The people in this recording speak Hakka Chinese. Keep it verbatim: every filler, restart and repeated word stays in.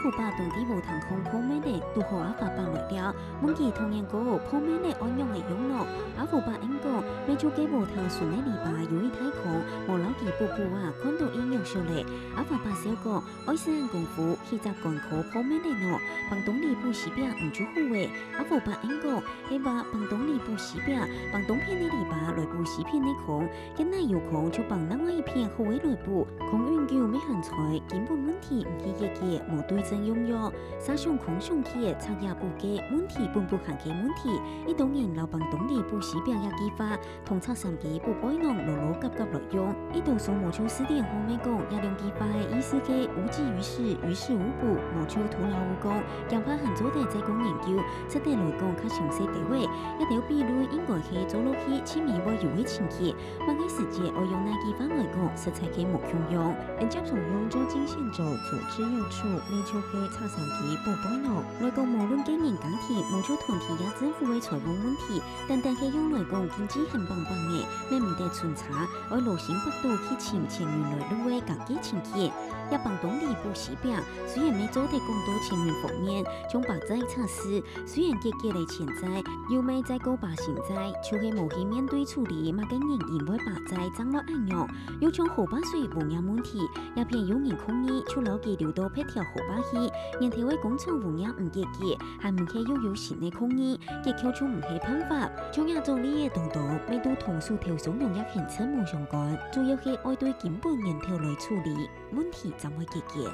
阿虎伯當在禾埕項破滅了，堵好阿發伯來尞，問佢童年過後破滅了愛仰仔樣呢？阿虎伯應講，滅族个禾埕脣个籬笆有一大空，無摎佢補補啊，看著異肉熟了。阿發伯笑講，愛時恁功夫，去摘乾殼破滅了呢，放當裡補烯壁毋就好了。阿虎伯應講，係話放當裡補烯壁，放當片个籬笆來補烯片个空， 該哪有空就放另外一片好个來補，空運久乜還在，根本問題毋係解決，無對症用藥。設想空想去，拆也補个，問題本不還个問題，一兜人摎放當裡補烯壁个計畫，同拆衫機補背囊囉囉夾夾來用。一多數無就字典項乜講，這兩計畫个意思个無濟於事，於事無補，無就徒勞無功，驚怕還做得再過研究，實在來講較詳細兜仔。這兜比論應該係做落去，盡尾會有个情形。 麼个時節愛用哪句話來講，實在个無共樣。恩接常用就盡先做，除此用處，乜就係拆衫機補背囊。來講，無論個人家庭，無就團體也政府个財務問題，單單係用來講，經濟很棒棒个，乜毋得存差，愛勞心百度去尋錢銀來路个解決情形。也放當裡補烯壁，雖然乜做得講到錢銀方面，像白債拆息，雖然解決了錢債，又乜再過發新債，就係無去面對處理麼个原因會發債，正會恁樣。 又像河壩水污染問題，這片有人抗議，就摎佢流到別條河壩去，源頭个工廠污染毋解決，還毋係又有新个抗議，解決就毋係辦法。像這種例仔當多，乜都同手頭上用藥行政無相關，主要係愛對根本源頭來處理，問題正會解決。